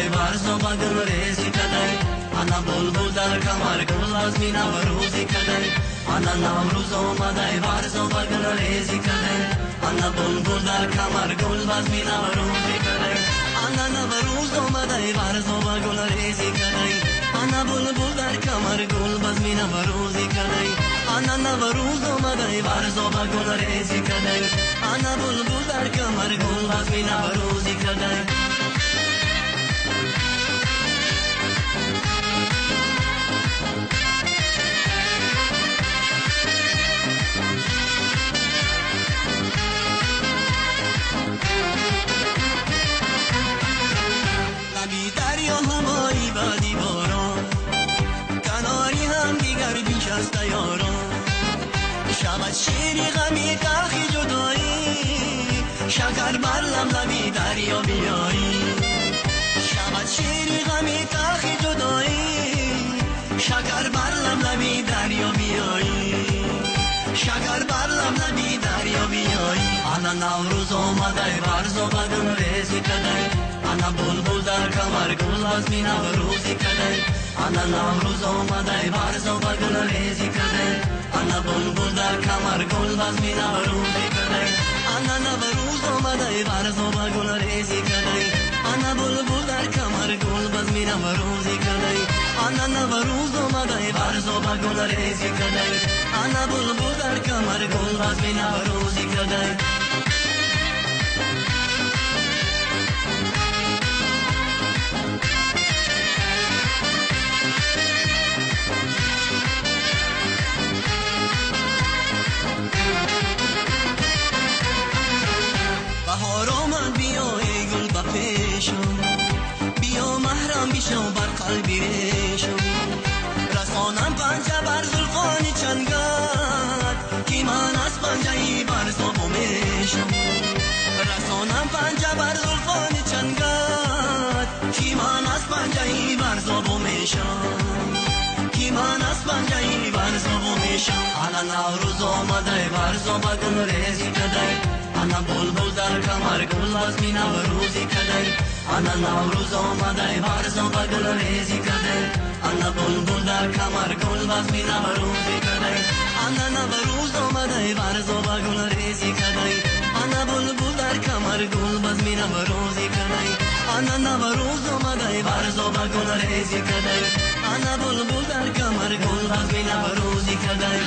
омадай, варзо ба гул резӣ кадай. Ана булбул дар камар гул базми наврӯзӣ кадай. Ана Наврӯз омадай, варзо ба гул резӣ кадай. Ана булбул дар камар гул базми наврӯзӣ кадай. Ана Наврӯз омадай, варзо ба гул резӣ кадай. Ана булбул дар камар гул базми наврӯзӣ кадай. Ана Наврӯз омадай, варзо ба гул резӣ кадай. Ана булбул дар камар гул базми наврӯзӣ кадай. لبی دریا هوایی بادی باران، کناری هم دیگر بیش از یاران. شود شیری غمی تلخی جدایی، شکر بر لب لبی دریا بیایی. شود شیری غمی تلخی جدایی، شکر بر لب لبی دریا بیایی. شکر بر لب لبی دریا بیایی. ана Наврӯз омадай, варзо ба гул резӣ кадай. Ана булбул дар камар гул базми наврӯзӣ кадай. Ана Наврӯз омадай, варзо ба гул резӣ кадай. Ана булбул дар камар гул базми наврӯзӣ кадай. Ана Наврӯз омадай, варзо ба гул резӣ кадай. Ана булбул дар камар гул базми наврӯзӣ кадай. Ана Наврӯз омадай, варзо ба гул резӣ кадай. Ана булбул дар камар гул базми наврӯзӣ кадай. بهار آمد بیا ای گل به پیشم، بیا محرم بشو بر قلبی ریشم. رسانم پنجه بر زلفان چنگت، که من از پنجه بر زبو میشم. رسانم پنجه بر زلفان چنگت، که من از پنجه بر زبو میشم. که من از پنجه بر زبو میشم. ана Наврӯз омадай, варзо ба гул резӣ кадай. Ана булбул дар камар гул базми наврӯзӣ кадай. Ана Наврӯз омадай, варзо ба гул резӣ кадай. Ана булбул дар камар гул базми наврӯзӣ кадай. Ана Наврӯз омадай, варзо ба гул резӣ кадай. Ана булбул дар камар гул базми наврӯзӣ кадай. Ана Наврӯз омадай, варзо ба гул резӣ кадай. Ана булбул дар камар гул базми наврӯзӣ кадай.